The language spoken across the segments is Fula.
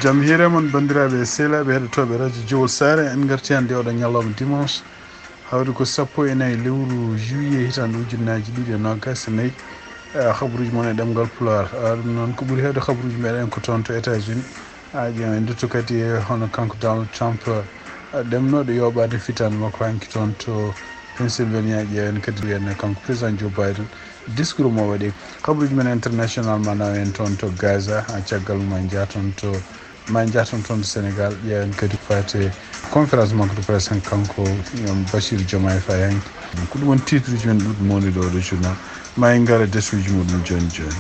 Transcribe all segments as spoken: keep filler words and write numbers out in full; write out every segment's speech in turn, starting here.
Jam hiire mon, banndiraaɓe e sehilaaɓe heɗotooɓe radio Jowol Saare. En ngarti hannde oɗo ñalawma dimanche, hawri ko sappo e nayi lewru juillet, hitaande ujunnaaji ɗiɗi e noogaas e nayi. Eh, habaruuji mon e ɗemngal Pulaar. Ah, ɗum noon, ko ɓuri heewde habaruuji meɗen ko toon to États-Unis. Ah, ƴeewen, en ndutto kadi e hono kanko Donald Trump, ah, ɗemnooɗo yooɓaade fitaande makko hanki toon to Pennsylvania. Ƴeewen kadi, ƴeewen kanko président Joe Biden, discours mo waɗi. Habaruuji men international ma nawa en toon to Gaza, ah, caggal mum en njaha toon to, ma en njaha toon, toon to Sénégal, ƴeewen kadi ko faati e conférence makko de presse hanki kanko, um, Bassirou Diomaye Faye hanki. Ko ɗum woni titre uji men ɓurɗi mawnude oɗo journal. Ma en ngar e desuuji muɗum jooni jooni.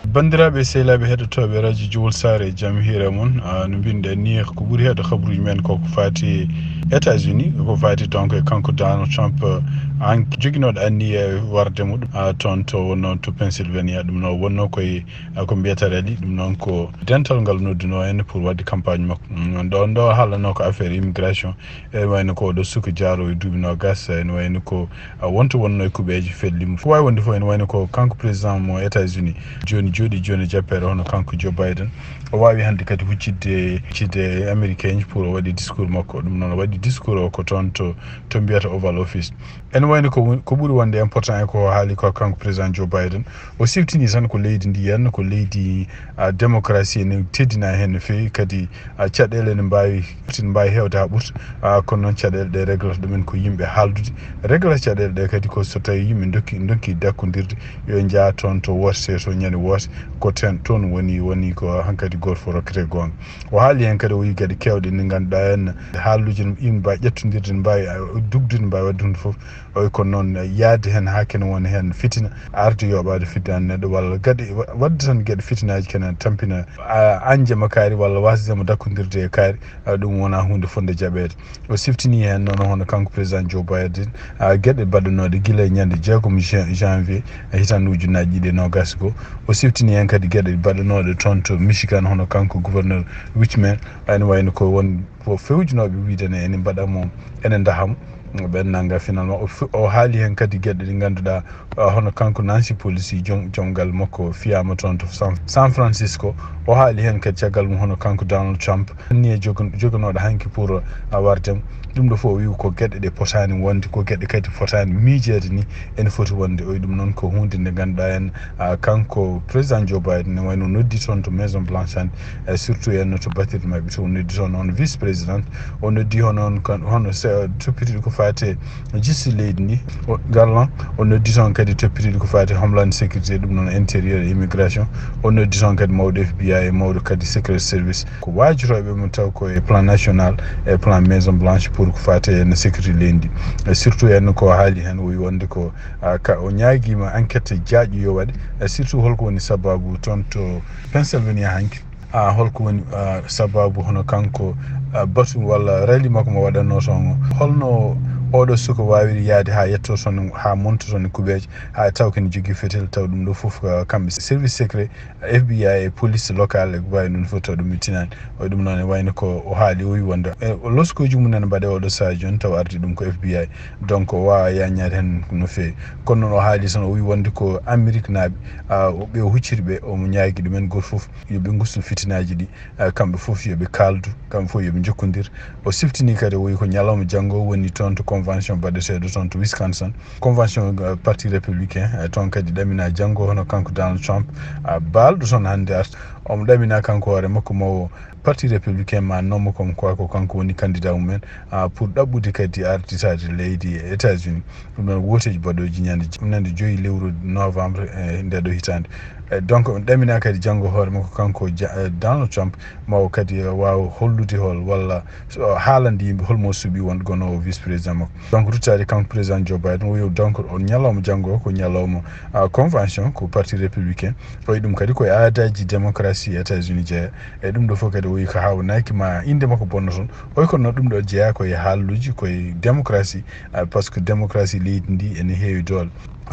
Banndiraaɓe e sehilaaɓe heɗotooɓe radio Jowol Saare, jam hiire mon. Ah, no mbinɗen ni, ko ɓuri heewde habaruuji men ko ko faati États-Unis, ko faati donc e kanko Donald Trump, ah, an joginooɗo anniya warde muɗum, ah, toon to wonno to Pennsylvania. Ɗum noon wonno koye, ah, ko mbiyata rally, ɗum noon ko dental ngal noddunoo en pour waɗde campagne makko. Mm, ɗon ɗo haalano ko affaire immigration. Ene wayno ko oɗo suka jaaro e duuɓi noogas, ene wayno ko, ah, wonto wonno e kuɓeeje felli mum. Ko waawi wonde fof, ene wayno ko kanko président mo États-Unis jooni jooɗi jooni e jappeere hono kanko Joe Biden. O waawi hannde kadi huccitde, huccitde e Américain ji pour o waɗi discours makko. Ɗum noon o waɗi discours o ko toon to, to mbiyata Oval Office. Ene wayno ko won-, ko ɓuri wonde important e ko o haali ko kanko président Joe Biden. O siftini tan ko leydi ndi henna ko leydi, ah, démocratie ne teddina heen no feewi, kadi, ah, caɗeele ne mbaawi, ne mbaawi heewde haa ɓurta. Ah, kono noon caɗeele ɗe reglata ɗumen ko yimɓe haaldude. Reglata caɗeele ɗe kadi ko so tawi yimɓe ndokki, ndonki dakkondirde, yo njaha toon to woote to ñande woote, ko ten toon woni, woni ko hankadi gooto fof rokkete goonga. O haali heen kadi o wiyi geɗe keewɗe ɗe ngannduɗaa henna haalduuji ne, ina mbaawi ƴettondirde, ne mbaawi, ah, dugdude, ne mbaawi waɗde huunde fof. Oy, kono noon, yahde heen haa kene wona heen fitina, arde yooɓaade fitnaani neɗɗo, walla gaɗe, wa-, waɗde tan geɗe fitinaaji kene tampina, a, añde mo kaari walla waasde mo dakkondirde e kaari, a, ɗum wonaa huunde fotnde jaɓeede. O siftini heen noon hono kanko président Joe Biden, a, geɗe baɗanooɗe gila e ñande jeegom jan-, janvier, e hitaande ujunnaaji ɗiɗi e noogaas goo. O siftini heen kadi geɗe baɗanooɗe toon to Michigan, hono kanko gouverneur Whitmer, ene wayno ko won ko fewjunooɓe wiyde ne ene mbaɗa mo, ene ndaha mo, ɓen nannga finalement. O fe-, o haali heen kadi geɗe ɗe ngannduɗaa, ah, hono kanko Nancy Pelosi, joom, joom galle makko fiyaama toon to San, San Francisco. O haali heen kadi caggal mum hono kanko Donald Trump, anniya jogo-, jogonooɗo hanki pour, ah, warde mo. Ɗum ɗo fof o wiyi ko geɗe ɗe potaani wonde, ko geɗe kadi fotaani miijeede ni ene foti wonde. O wiyi ɗum noon ko huunde nde ngannduɗaa en, ah, kanko président Joe Biden ne wayno noddi toon to Maison Blanche hannde, eh, surtout en no to batirɗe maɓɓe to, o noddi toon on vice président, o noddi hono on kan, hono se-, toppitiiɗo ko faati e justice leydi ndi, o, garlan, o noddi toon kadi toppitiiɗo ko faati e homeland sécurité, ɗum noon intérieur et immigration, o noddi toon kadi mawɗo F B I e mawɗo kadi secret service. Ko waajotooɓe mo taw ko e plan national e plan Maison Blanche pour ko faati e no sécurité leydi ndi. E surtout en ko haali heen, o wi wonde ko, ah, ka, o ñaagiima enquête jaajɗo yo waɗe, e surtout holko woni sababu toon to Pennsylvania hanki. Ah, holko woni, ah, sababu hono kanko, ah, batu walla rali makko mo waɗatnoo toon o? Holno oɗo suka waawiri yahde haa yetto toon, haa monta toon e kuɓeeje, haa taw kene jogii fetel, taw ɗum ɗo fof, ah, kamɓe service secret, F B I e police locale e ko wayi noon fof, taw ɗum mi tinaani. O ɗum noon e wayno ko o haali, o wi wonde, e, o loskooji mum nana mbaɗe oɗo sahaa jooni, taw ardi ɗum ko F B I. Donc o waawaa yaññaade heen no feewi. Kono noon o haali tan, o wi wonde ko Ameriknaaɓe, ah, o, ɓe o hucciri ɓe, omo ñaagi ɗumen gooto fof yo ɓe ngustu fitinaaji ɗi, ah, kamɓe fof yo ɓe kaaldu, kamɓe fof yo ɓe njokkondir. O siftini kadi, o wi ko ñalawma janngo woni toon to convention baɗeteeɗo toon to Wisconsin. Convention, ah, parti républicain, ah, toon kadi ɗamina janngo hono kanko Donald Trump, ah, baalɗo toon hannde arta. Omo ɗamina kanko hoore makko mo parti républicain ma nommo comme quoi ko kanko woni candidat mumen, ah, pour ɗaɓɓude kadi arditaade leydi États-Unis. Ɗum noon wooteeji baɗooji ñande j-, ñande joyi lewru novembre, eh, nde ɗo hitaande. Eh, donc, on ɗamina kadi janngo hoore makko kanko Ja-, eh, Donald Trump, ma o kadi, eh, waawa hollude hol walla so haalande yimɓe holmo suɓi wonde gonoowo vice président makko. Donc, ruttaade kanko président Joe Biden, o wi donc on ñalawma janngo ko ñalawma, ah, convention ko parti républicain. O wi ɗum kadi ko e aadaaji démocratie États-Unis jeeya. E ɗum ɗo fof kadi o wi ko haawnaaki ma innde makko bonno toon. O wi kono noon ɗum ɗo jeeya ko e haalluuji, ko e démocratie, ah, parce que démocratie leydi ndi ene heewi doole.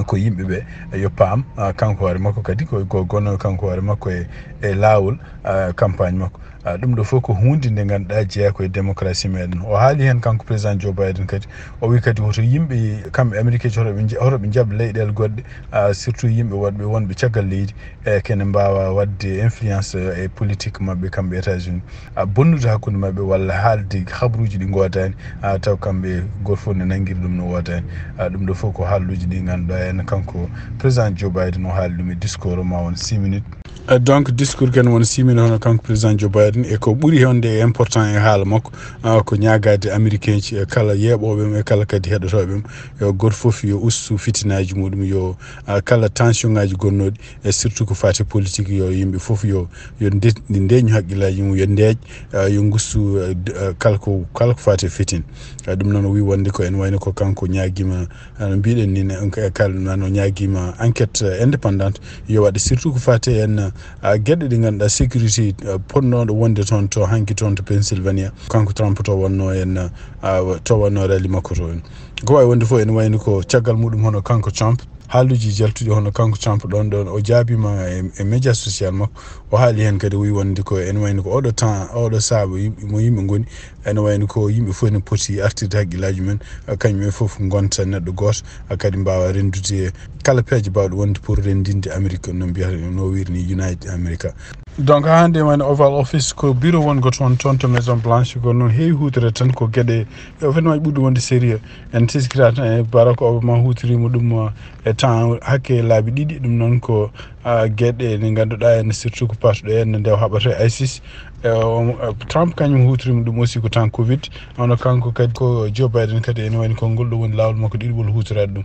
Ko yimɓe ɓe yo paam, ah, kanko hoore makko kadi ko, ko gonno kanko hoore makko e, e laawol, ah, campagne makko. Ah, ɗum ɗo fof ko huunde nde ngannduɗaa jeyaa ko e démocratie meɗen. O haali heen kanko président Joe Biden kadi, o wi kadi hoto yimɓe, kamɓe Amérique ji, hoto ɓe nja-, hoto ɓe njaɓ leyɗeele goɗɗe, ah, surtout yimɓe waɗɓe wonɓe caggal leydi, e kene mbaawa waɗde influence, eh, e politique maɓɓe kamɓe États-Unis, ah, bonnude hakkunde maɓɓe walla haalde habaruuji ɗi ngoodaani, ah, taw kamɓe gooto fof ne nanngiri ɗum no woodaani. Ah, ɗum ɗo fof ko haalluuji ɗi ngannduɗaa en kanko président Joe Biden o haali ɗum e discours o ma won six minutes. Eh, donc, discours ken won six minutes hono kanko président Joe Biden, e ko ɓuri hewde e important e haala makko, ah, ko ñaagaade Américain ji e kala yeeɓooɓe mo e kala kadi heɗotooɓe mo, yo gooto fof yo ustu fitinaaji muɗum, yo, ah, kala tension ŋaaji gonnooɗi, e surtout ko faati politique, yo yimɓe fof yo, yo nde-, ndeeñu haqqillaaji mum, yo ndeeƴ, ah, yo ngustu, ah, d-, ah, kala ko, kala ko faati e fitin. Ah, ɗum noon o wi wonde ko ene wayno ko kanko ñaagiima, ah, no mbiɗen ni, ne, e kala ɗum noon o ñaagiima enquête, ah, indépendante yo waɗe, surtout ko faati en, ah, geɗe ɗe ngannduɗaa sécurité, ah, potnooɗo wonde toon to hanki toon to Pennsylvania. Kanko Trump to wonno en, ah, to wonno rally makko to en. Ko waawi wonde fof ene wayno ko caggal muɗum hono kanko Trump, haaluuji jaltuɗi hono kanko Trump ɗoon ɗoon o jaabiima e, e média social makko. O haali heen kadi o wi wonde ko ene wayno ko oɗo temps, oɗo saabu yimɓe, mo yimɓe ngoni, ene wayno ko yimɓe fof ene poti artirde haqqillaaji mum, ah, kañum en fof ngonta neɗɗo gooto, ah, kadi mbaawa renndude kala peeje baawɗe wonde pour renndinde Amérique, no mbiyata, no wiiri ni United America. Donc, haa hannde woni Oval Office ko bureau wongo toon, toon to Maison Blanche, ko noon heewi huutoreede tan ko geɗe, e o fenwaaji ɓurɗo wonde sérieux. En teskiraani tan e Barack Obama huutoriima ɗum, eh, e temps hakke laabi ɗiɗi, ɗum noon ko, ah, geɗe ɗe ngannduɗaa en, surtout ko paatuɗo en nde o haɓata e ISIS. Eh, o, eh, Trump kañum huutoriima ɗum aussi ko temps covid. Hono kanko kadi ko Joe Biden kadi ene wayno ko ngol ɗo woni laawol makko ɗiɗaɓol huutoraade ɗum.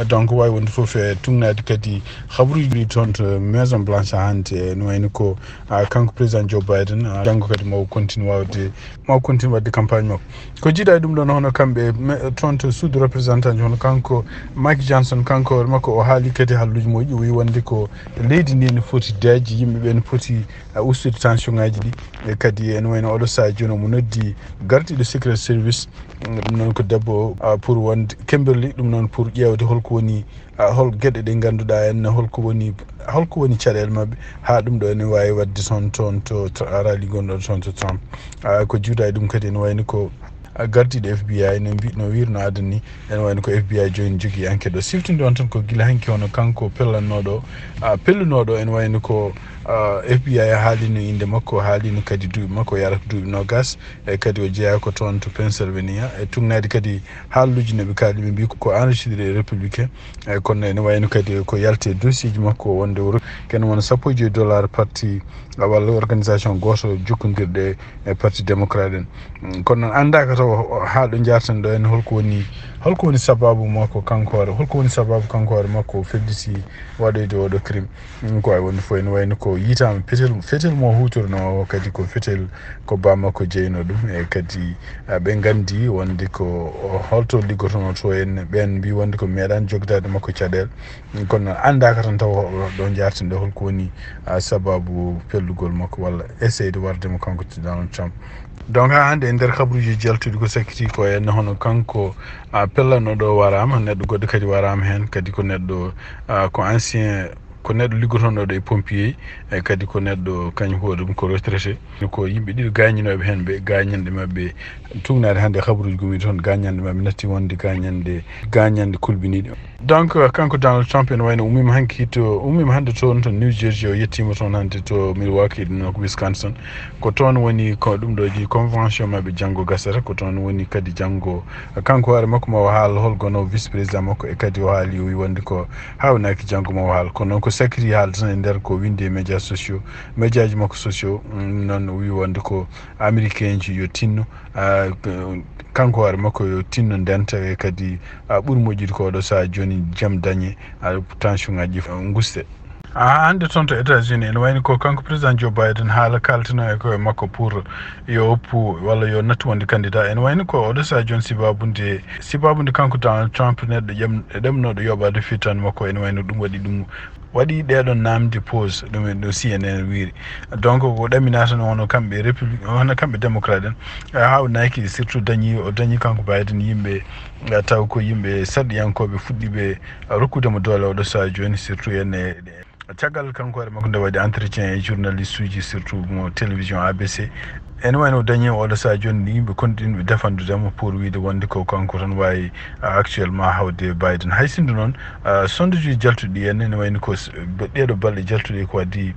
Donc, waawi wonde fof e tugnaade kadi habaruuji ɗi toon to Maison Blanche hannde, ene wayno ko, ah, kanko président Joe Biden, ah, janngo kadi mo o continue waawde, mo o continue waɗde campagne makko. Ko jiidaa e ɗum ɗoon hono kamɓe me-, toon to suudu représentant hono kanko Mike Johnson, kanko hoore makko o haali kadi haalluuji moƴƴi, o wi wonde ko leydi ndi ne foti deeƴde, yimɓe ɓe ne poti, ah, ustude tension ŋaaji ɗi. E kadi ene wayno oɗo sahaa jooni omo noddi gardiiɗo Secret Service, mm, ɗum noon ko debbo, ah, pour wonde Kimberly, ɗum noon pour ƴeewde holko woni, ah, hol geɗe ɗe ngannduɗaa en, holko woni, holko woni caɗeele maɓɓe, haa ɗum ɗo ene waawi waɗde toon, toon to tra-, rally gonɗo toon to Trump. Ah, ko juuta e ɗum kadi ene wayno ko, ah, gardiiɗo F B I no mbi-, no wiirno adani, ene wayno ko F B I jooni jogii enquête o. Siftinde on tan ko gila hanki hono kanko pellannooɗo, ah, pellunooɗo ene wayno ko, ah, F B I haalino innde makko, haalino kadi duuɓi makko, o yarata duuɓi noogas, e kadi o jeyaa ko toon to Pennsylvania, e tugnaade kadi haalluuji no ɓe kaali, ɓe mbi ko enregistré e républicain, e kono ene wayno kadi ko yalti e dossier ji makko wonde wuro ken wona sappo e joyi dollar parti, ah, walla organisation gooto jokkondirɗe e parti démocrate en. Mm, kono noon anndaaka taw haa ɗo njaarten ɗo en holko woni, holko woni sababu makko kanko hoore, holko woni sababu kanko hoore makko o felliti waɗoyde oɗo crime. Mm, ko waawi wonde fof ene wayno ko yitaama fetel, fetel mo huutorno o kadi ko fetel ko bammakko jeyno ɗum, e kadi, ah, ɓe nganndi wonde ko o holto liggotono to en, ɓeen mbi wonde ko meeɗaani jogdaade makko caɗeele. Kono noon anndaaka tan taw ɗo njaarten ɗo holko woni, ah, sababu pellugol makko walla essayde warde mo kanko Donald Trump. Donc, haa hannde e nder kabaruuji jaltuɗi ko sakkiti ko en hono kanko, ah, pellanooɗo waraama, neɗɗo goɗɗo kadi waraama heen, kadi ko neɗɗo, ah, ko ancien, ko neɗɗo liggotonooɗo e pompier, e kadi ko neɗɗo kañum hoore mum ko retraité. Ko yimɓe ɗiɗo gaañinooɓe heen ɓe, gaañanɗe maɓɓe tugnaade hannde kabaruuji gumi toon, gaañanɗe maɓɓe natti wonde gaañanɗe, gaañanɗe kulbiniiɗe. Donc, kanko Donald Trump ene wayno ummiima hanki to, ummiima hannde toon to New Jersey, o yettiima toon hannde to Milwaukee, ɗum noon ko Wisconsin. Ko toon woni ko ɗum ɗo ji convention maɓɓe janngo gasata, ko toon woni kadi janngo kanko hoore makko ma o haal hol gono vice président makko, e kadi o haali o wi wonde ko haawnaaki janngo ma o haal. Kono noon ko sakiri haalde tan e nder ko winde e médias sociaux, médiaji makko sociaux, mm, noon o wi wonde ko américain ji yo tinno, ah, kanko hoore makko yo tinno ndenta, e kadi, ah, ɓuri moƴƴude ko oɗo sahaa jooni jam dañe, ah, tension ngaji, ah, nguste. Ah, hannde toon to États-Unis ene wayni ko kanko président Joe Biden haala kaltino e koye makko pour yo oppu walla yo nattu wonde candidat. Ene wayni ko oɗo sahaa jooni sibaabude, sibaabude kanko Donald Trump neɗɗo ƴam-, ɗemnooɗo yoɓaade fittaandu makko, ene wayno ɗum waɗi ɗum waɗi ɗeɗon namde pause, ɗum en ɗo C N N wiiri. Donc, ko ɗaminata no hono kamɓe République, hono kamɓe démocrate en, a haawnaki surtout dañi, o dañi kanko Biden yimɓe, a taw ko yimɓe sarɗiyankooɓe fuɗɗiiɓe rokkude mo doole oɗo sahaa jooni, surtout en e, Caggal kanko hoore makko nde waɗi entretien e journaliste uji, surtout mo télévision A B C, ene wayno o dañi oɗo saha jooni ni yimɓe konɗinɓe defandudemo pour wiide wonde ko kanko tan wawi, ah, actuellement hawde Biden. Hay sinno noon, ah, sondage uji jaltuɗi en ene wayno ko s-, ɗeɗo balɗe jaltuɗe ko addi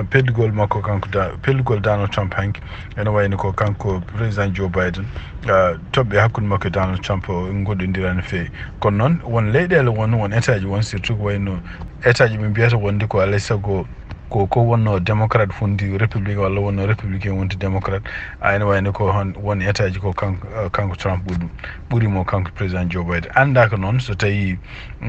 pellugol makko kanko da-, pellugol Donald Trump hanki. Ene wayno ko kanko président Joe Biden, ah, toɓɓe hakkude makko e Donald Trump o goɗɗondira no fewi. Kono noon won leyɗele won, won état ji won, surtout ko wayno état ji ɓe mbiyata wonde ko alay sago ko, ko wonno démocrate fondi république walla wonno républicain wonti démocrate. A ene wayno ko hon, won état ji ko kanko, ah, kanko Trump ɓuri ɗum, ɓuri mo kanko président Joe Biden. Annda ko noon so tawi,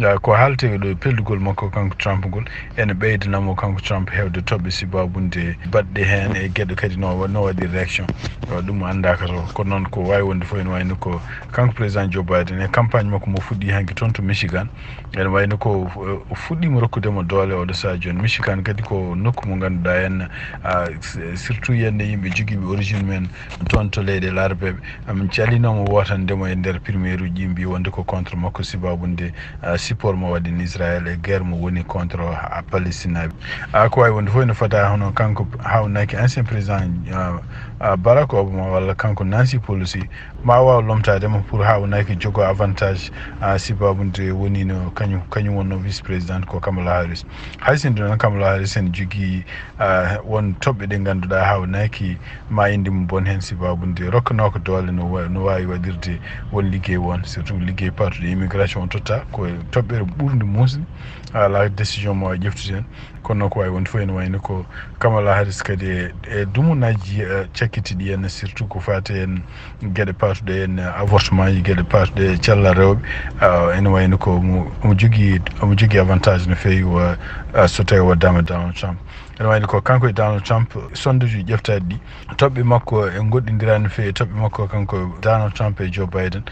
ah, ko haalte ɗo pellugol makko kanko Trump ngol ene ɓeydana mo kanko Trump hewde toɓɓe sibabunde baɗɗe heen e geɗe kadi no wa-, no waɗi réaction. Ah, ɗum annda ka to. Kono noon ko wawi wonde fof ene wayno ko kanko président Joe Biden e campagne makko mo fuɗɗi hanki toon to Michigan. Ene wayno ko, eh, o fuɗɗima rokkude mo doole oɗo saha jooni. Michigan kadi ko nokku mo ngannduɗaa en, ah, s-, surtout yenne yimɓe jogiiɓe origine men toon to leyɗe larabeɓe. Amin calinomo wotande mo e nder primaire uji ɗi mbi wonde ko contre makko sibabunde, ah, support mo waɗi en Israël e guerre mo woni contre, ah, Palestinaɓe. Ah, ko wawi wonde fof ene fota hono kanko hawnaki ancien président, ah, ah, Barack Obama walla kanko Nancy Pelosi ma waw lomtade mo pour hawnaki jogo avantage, ah, sibabunde woni no kañum, kañum wonno vice président ko Kamala Harris. Hay sinno noon Kamala Harris ene jogii, ah, won toɓɓe ɗe ngannduɗaa hawnaki ma inde mum bon heen sibabunde rokkanoko doole no wa-, no wawi waɗirde won liggey won, surtout liggey patuɗo immigration o totta ko toɓɓere ɓurde musde, ala décision mo ƴeftude heen. Kono noon ko wawi wonde fof ene wayno ko Kamala Harris kadi e, e dumunaji, eh, cakkitiɗi en, surtout ko fati en geɗe patuɗe en avortement ji, geɗe patuɗe e cellal rewɓe, ah, ene wayno ko omo, omo jogii, omo jogii avantage no fewi wa-, ah, so tawi waddama Donald Trump. Ene wayno ko kanko e Donald Trump, sondage uji ƴeftaɗi ɗi, toɓɓe makko e goɗɗondira no fewi e toɓɓe makko kanko Donald Trump e Joe Biden.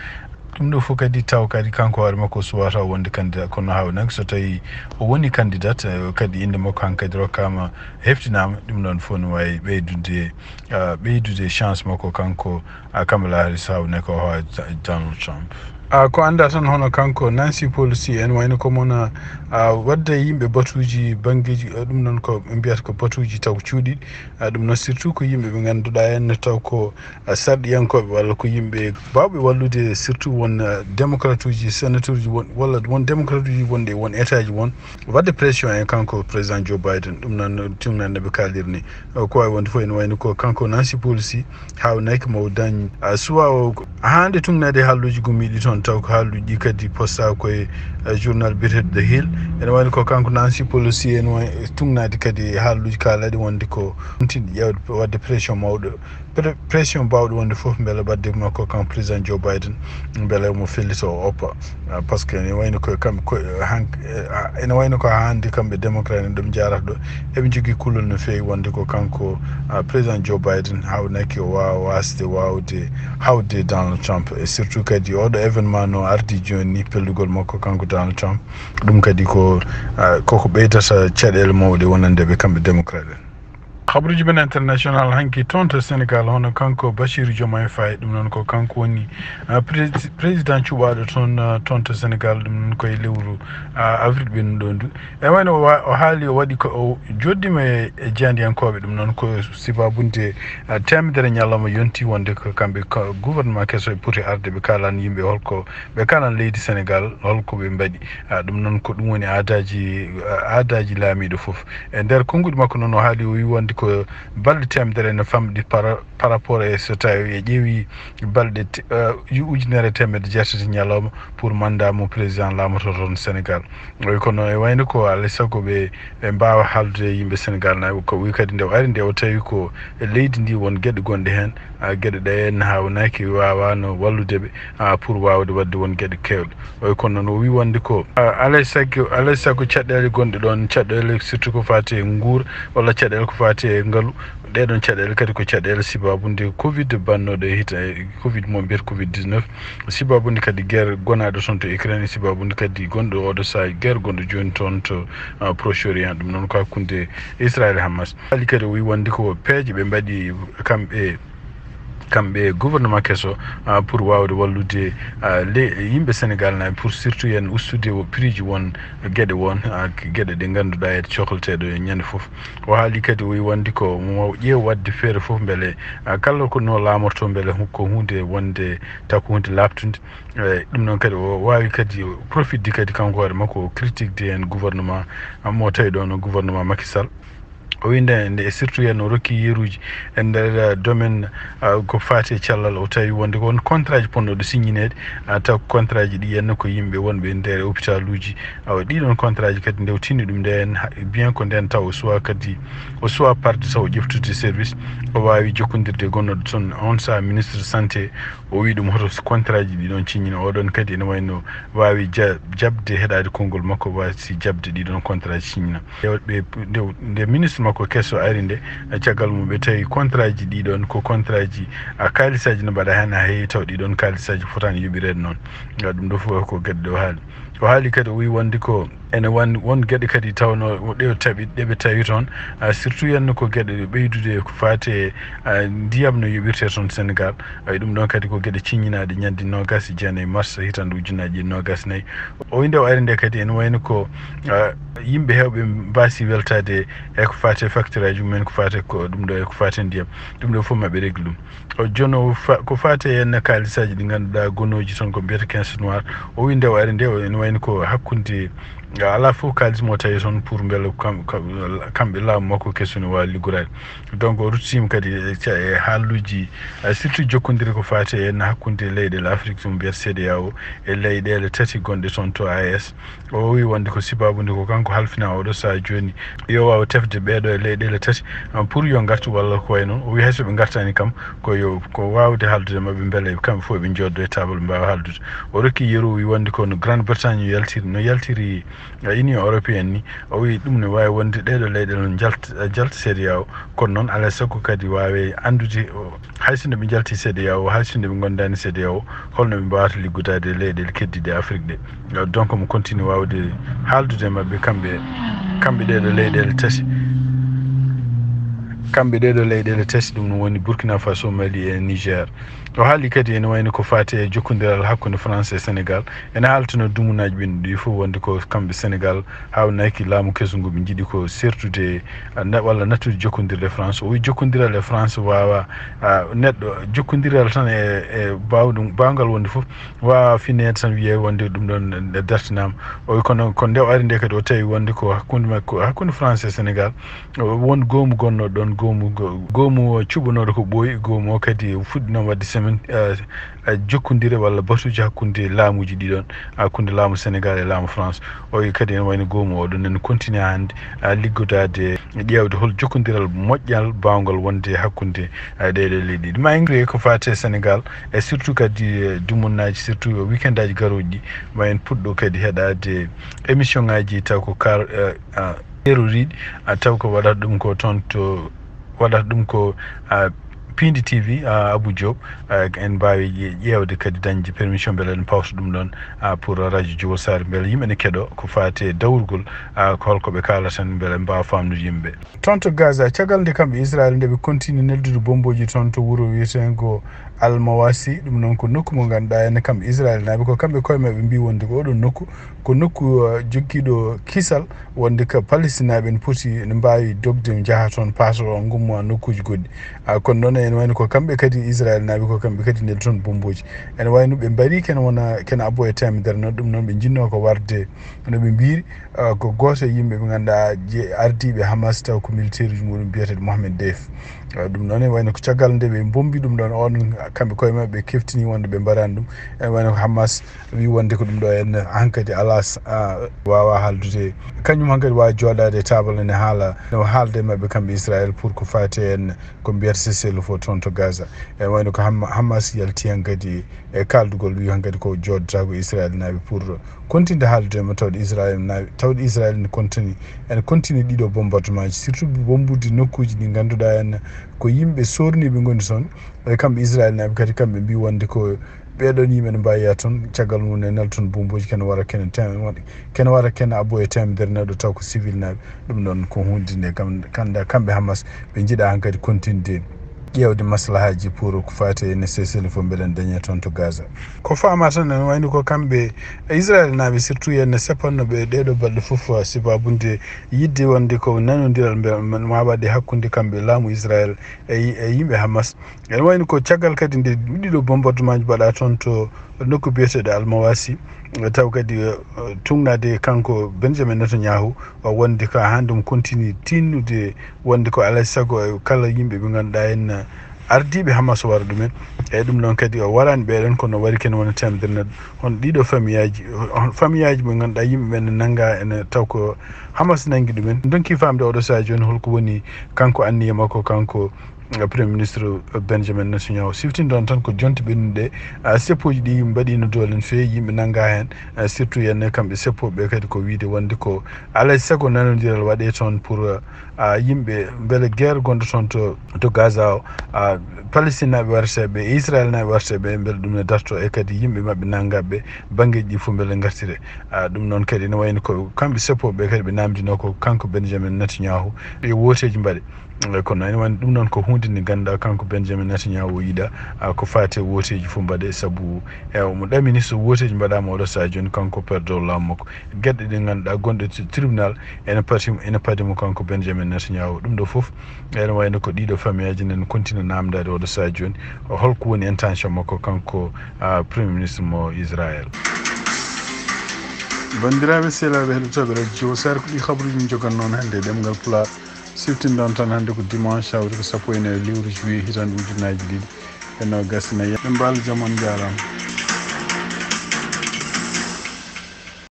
Ɗum ɗo fof kadi taw kadi kanko hoore makko suwata wonde candidat, kono hawnaki so tawi o woni candidat, eh, kadi inde makko hankadi rokkama, heftinama, ɗum ɗon fof no wawi ɓeydude, ah, ɓeydude chance makko kanko, ah, Kamala Harris hawnaki o hawa Donald Trump. Ah, ko annda tan hono kanko Nancy Pelosi en wayno ko mona, ah, wadde yimɓe batuji banggueji, ah, ɗum noon ko ɓe mbiyata ko batuji taw cuuɗiɗi. Ah, ɗum noon surtout ko yimɓe ɓe ngannduɗaa en taw ko, ah, sarɗiyankoɓe walla ko yimɓe bawɓe wallude surtout won, ah, démocrate uji sénateur uji won, walla won démocrate uji wonɗe won état ji won wadde pression e kanko président Joe Biden. Ɗum noon tungnande ɓe kaalirni. Ah, ko wawi wonde fof ene wayno ko kanko Nancy Pelosi hawnaki mo dañ, ah, suwa o ko hande tungnade haalluji gummiɗi toon taw ko haalluji ɗi kadi posta koye, ah, journal biyeteɗo The Hill. Ene wayno ko kanko Nancy Pelosi ene way tungnade kadi haalluji kaalaɗi wonde ko tinɗi ƴewde wadde pression mawɗo, pre-, pression bawɗo wonde fof beele ɓadde makko kanko président Joe Biden beele mo fellito o oppa. Ah, parce que ene wayno ko kamɓe ko, han-, eh, ah, ene wayno ko hande kamɓe démocrate en ɗum jarata ɗo eɓe jogii kulol no fewi wonde ko kanko, ah, président Joe Biden hawnaki o wawa wasde wawde hawde Donald Trump, e surtout kadi oɗo événement no ardi joni ni pellugol makko kanko Donald Trump. Ɗum kadi ko, ah, koko ɓeydata caɗele mawɗe wonande ɓe kamɓe démocrate en. Habaruji men international hanki toon to Sénégal, hono kanko Bassirou Diomaye Faye, ɗum noon ko kanko woni, ah, prés-, président cuɓaɗo toon, ah, toon to Sénégal, ɗum noon koye lewru, ah, avril ɓennuɗo ndu. E wayno o wa-, o haali, o waɗi ko, o joddima e, e jeyandiyankoɓe, ɗum noon ko sibabunde, ah, temedere ñalawma yonti wonde ko kamɓe ko gouvernement keso e poti arde ɓe kalan yimɓe holko, ɓe kalan leydi Sénégal holko ɓe mbaɗi. Ah, ɗum noon ko ɗum woni aadaji, ah, aadaji laamiɗo fof. E nder konnguɗi makko noon o haali, o wi wonde ko balɗe temedere ene famɗi par, par rapport e so tawi e ƴeewi balɗe te-, eh, ujunere e teemedde jeetati ñalawma pour mandat mo président laamoto toon Sénégal. O wi kono e wayno ko alay sago ɓe, ɓe mbawa haaldude e yimɓe Sénégal na ko wi kadi nde o ari nde o tawi ko e leydi ndi won geɗe gonɗe heen, ah, geɗe ɗe en hawnaki wawano wallude ɓe, ah, pour wawde wadde won geɗe kewɗe. O wi kono noon o wi wonde ko, ah, alay sago, alay sago caɗɗele gonɗe ɗon, caɗɗele surtout ko fati e nguur walla caɗɗele ko fati e ngalu, ɗeɗon caɗɗele kadi ko caɗɗele sibabunde covid bannoɗo e hita, covid mo mbiyata covid dix-neuf, sibabunde kadi guerre gonaɗo toon to Ukraine, sibabunde kadi gonɗo oɗo saha guerre gonɗo joni toon to, ah, Proche Orient, ɗum noon ko hakkunde Israël e Hamas. Ali kadi o wi wonde ko peeje ɓe mbaɗi kamɓe kamɓe gouvernement keso, ah, pour waawde wallude, ah, le-, yimɓe Sénégal naaɓe, pour surtout yen ustude wo-, prix ji won geɗe won, ah, geɗe ɗe ngannduɗaa ede cohleteeɗo e ñande fof. O haali kadi, o wi wonde ko mo ƴeew waɗde feere fof mbele, ah, kala ko no laamorto mbele hu-, ko huunde wonde taw ko huunde laaɓtunde. Eh, ɗum noon kadi o waawi kadi profitde kadi kanko hoore makko o critiquede heen gouvernement, ah, mo tawi ɗo no gouvernement Macky Sall. O wi nde, nde surtout heen o rokki yeruuji e nder, eh, domaine, ah, ko faati e cellal, o tawi wonde ko won contrat ji potnooɗo signineede, ah, taw contrat ji ɗi henna ko yimɓe wonɓe e nder hôpital uji. Awa ɗiɗon contrat ji kadi nde o tinni ɗum nde heen, ha-, bien ko ndeen taw o suwa kadi, o suwa parde taw o ƴeftude service, o waawi jokkondirde e gonnooɗo toon on saha ministre santé, o wi ɗum hoto contrat ji ɗiɗon ciññina, oɗon kadi ene wayno waawi ja-, jaɓde heɗaade konngol makko, waasi jaɓde ɗiɗon contrat ji ciññina. Nde, ɓe, nde, nde ministre makko keso ari nde, caggal mum ɓe tawi contrat ji ɗiɗon ko contrat ji, a, kaalisaaji no mbaɗa heen, a heewi taw ɗiɗon kaalisaaji fotaani yoɓireede noon. Nga ɗum ɗo fof ko geɗe ɗe o haali. O haali kadi, o wi wonde ko ene wan-, won geɗe kadi tawno ɗe o tawi, ɗe ɓe tawi toon, ah, surtout henna ko geɗe ɓeydude ko faati e, ah, ndiyam no yoɓirte toon Sénégal. Ay, ɗum ɗon kadi ko geɗe ciññinaaɗe ñande noogas e jeenayi mars hitande ujunnaaji ɗiɗi noogas e nayi. O wi nde o ari nde kadi ene wayno ko, ah, yimɓe heewɓe mbaasi weltaade e ko faati e facture aji mumen, ko faati ko ɗum ɗo e ko faati e ndiyam. Ɗum ɗo fof maɓɓe régler ɗum. O jono fa-, ko faati e henna kaalisaaji ɗi ngannduɗaa gonooji toon ko mbiyata quinze noir. O wi nde o ari nde o ene wayno ko hakkunde, alaa fof kaalis mo tawi toon pour mbele kam-, kam-, kamɓe laamu makko keso no waawi liggoraade. Donc o ruttiima kadi e ca-, e haalluuji, eh, surtout jokkondire ko faati e henna hakkunde leyɗeele Afrik ɗum mbiyata C E D E A O e leyɗeele tati gonɗe toon to A E S. O wi wonde ko sibaabu nde ko kanko halfinaa oɗo saha jooni yo waaw tefde ɓeeɗo e leyɗeele tati, ah, pour yo ngartu walla ko wayi noon. O wi hay so ɓe ngartaani kam, ko yo, ko waawde haaldude maɓɓe mbele kamɓe fof ɓe njooɗo e taabal mbaawa haaldude. O rokki yeru, o wi wonde ko no Grande Bretagne yaltiri, no yaltiri, ah, Union Européenne ni. O wi ɗum ne waawi wonde ɗeeɗo leyɗeele no njalt-, jalta C E D E A O, kono noon alaa e sago kadi waawe anndude o, hay so nde ɓe njalti C E D E A O, hay so nde ɓe ngondaani C E D E A O, holno ɓe mbaawata liggodaade e leyɗeele keddiiɗe Afrik ɗe. Donc mo continue waawde haaldude e maɓɓe kamɓe, kamɓe ɗeeɗo leyɗeele tati. Kamɓe ɗeeɗo leyɗeele tati, ɗum no woni Burkina Faso, Mali e Niger. O haali kadi ene wayno ko faati e jokkondiral hakkunde France e Sénégal. Ene haaltino dumunaaji ɓen ɗi fof wonde ko kamɓe Sénégal haawnaaki laamu keso ngu ɓe njiɗi ko sertude, ah, na-, walla nattude jokkondirde France. O wi jokkondiral e France waawa, ah, neɗɗo jokkondiral tan e, e baawɗum, baawngal wonde fof waawa fineede tan wiyee wonde ɗum ɗon nde dartinaama. O wi kono, kono nde o ari nde kadi o tawi wonde ko hakkunde makko, hakkunde France e Sénégal. Won goomu gonnooɗo ɗoon, goomu go-, goomu cuɓanooɗo ko ɓooyi, goomu o kadi fuɗɗinooma waɗde semaine, eh, eh, jokkondire walla batuuji hakkunde laamuuji ɗi ɗoon, hakkunde laamu Sénégal e laamu France. O wi kadi ene wayno goomu o ɗoon ene continue hannde, ah, liggodaade, ƴeewde hol jokkondiral moƴƴal baawngal wonde hakkunde, ah, ɗee ɗoo leyɗe ɗiɗi. Ma en ngartu ko faati e Sénégal e surtout kadi, eh, dumunnaaji, surtout weekendaaji garooji ɗi, ma en puɗɗo kadi heɗaade émission ngaaji taw ko kar-, eh, ah, Terroriste, a taw ko waɗata ɗum ko toon to, waɗata ɗum ko, a, Pindi T V, a, Abou Diop, a, en mbaawi ƴe-, ƴeewde kadi dañde permission mbele en pawta ɗum ɗoon, a, pour radio Djibo Sarr mbele yimɓe ne keɗo ko faati e dawrugol, a, ko holko ɓe kaalata mbele mbaawa faamnude yimɓe. Toon to Gaza, caggal nde kamɓe Israel nde ɓe continue neldude bombooji toon to wuro wiyeteengo Al Mawasi, ɗum noon ko nokku mo ngannduɗaa ene kamɓe Israel naaɓe ko kamɓe koye maɓɓe mbii wonde ko oɗon nokku ko nokku, uh, jokkiiɗo kisal wonde ko Palestinaaɓe ne poti ne mbaawi dogde njaha toon paasoo ngumma nokkuuji goɗɗi. Ah, kono noon ene wayno ko kamɓe kadi Israel naaɓe ko kamɓe kadi nel toon bombooji. Ene wayno ɓe mbarii kene wona kene abbo e temedere noon ɗum noon ɓe njinnoo ko warde no ɓe mbiiri, ah, ko gooto e yimɓe ɓe ngannduɗaa je ardiiɓe Hamas taw ko militeeruuji muɗum biyeteeɗo Mohamed Deif. Ah, ɗum noon ene wayno ko caggal nde ɓe mbombi ɗum ɗoon on kamɓe koye maɓɓe ɓe keftini wonde ɓe mbaraani ɗum. Ene wayno ko Hamas wi wonde ko ɗum ɗo en hankadi alas, a, waawa haaldude. Kañum hankadi waawa jooɗaade e taabal ene haala, no haalde e maɓɓe kamɓe Israel pour ko faati en ko mbiyata cessez-le-feu toon to Gaza. Ene wayno ko Ham-, Hamas yalti hankadi e kaaldugol wi hankadi ko jooɗotaako Israel naaɓe pour continue haaldude mo tawde Israel naaɓe, tawde Israel ne continue, ene continue ɗiɗo bombardement ji, surtout bombude nokkuuji ɗi ngannduɗaa en ko yimɓe soorniiɓe ngoni toon. E kamɓe Israel naaɓe kadi kamɓe mbii wonde ko ɓeeɗoon yimɓe ne mbaawi yaade toon, caggal mum ne nel toon bombooji kene wara kene tem-, kene wara kene abbo e temedere neɗɗo taw ko civil naaɓe. Ɗum ɗoon ko huunde nde kam, kanda kamɓe Hamas ɓe njiɗa hankadi continue. Yawde maslahaaji pour ko faati e ne seseli fof mbele en dañe toon to Gaza. Ko faama tan ene wayno ko kamɓe Israel naaɓe surtout yen ne sepanno ɓe ɗeɗo balɗe fof, sibabunde yidde wonde ko nanodiral mbe ma waɗde hakkunde kamɓe laamu Israel e e yimɓe Hamas. Ene wayno ko caggal kadi nde ɗiɗo bombardement ji mbaɗa toon to nokku biyeteɗo Almawasi, taw kadi eh, tugnaade kanko Benjamin Netanyahu o wonde ko haa ɗum continue tinnude wonde ko alaa e sago e kala yimɓe ɓe ngannduɗaa en ardiiɓe Hamas wara ɗumen. Eyi ɗum noon kadi o waraani ɓeɗon kono wari ken wona temedere neɗɗo. Hono ɗiɗo famiyaaji, hono famiyaaji mo ngannduɗaa yimɓe ɓen ne nannga ene taw ko Hamas nanngi ɗumen. Donki famde oɗo saha jooni holko woni kanko anniya makko kanko eh, Premier Ministre Benjamin Netanyahu. Siftinɗon tan ko jonte ɓennuɗe, ah, seppoji ɗi mbaɗino doole no feewi, yimɓe nannga heen, ah, surtout yen kamɓe seppoɓe kadi ko wiide wonde ko alaa e sago nanodiral waɗe toon pour ah, yimɓe mbele guerre gonɗo toon to to Gaza o, ah, Palestine naaɓe warteɓe e Israel naaɓe warteɓe mbele ɗum ne darto e kadi yimɓe maɓɓe nanngaɓe banngeji ɗi fof mbele ngartire. Ah, ɗum noon kadi ne wayno ko kamɓe seppoɓe kadi ɓe namdino ko kanko Benjamin Netanyahu yo wooteji mbaɗe. Eh, kono ene wayno ɗum noon ko hunde nde ngannduɗaa kanko Benjamin Netanyahu o yiɗa ah, ko faati e wooteji fof mbaɗe sabu e omo ɗamini so wooteji mbaɗama oɗo saha jooni kanko perdo laamu makko. Geɗe ɗe ngannduɗaa gonɗe tribunal ene pati ene padi mo kanko Benjamin Netanyahu. Ɗum ɗo fof ene wayno ko ɗiɗo famiyaaji nen continue namdade oɗo saha jooni holko woni intention makko kanko ah, Premier Ministre mo Israel. Banndiraaɓe sehilaaɓe heɗotooɓe radio jiwo sar ko ɗi habaruji min jogan noon hannde e ɗemngal pulaar. Siftinɗon tan hannde ko dimanche hawri ko sappo e nayi lewru juillet hitande ujunnaaji ɗiɗi e nogas e nayi. Ɓe mbaalo jam on njaaraama.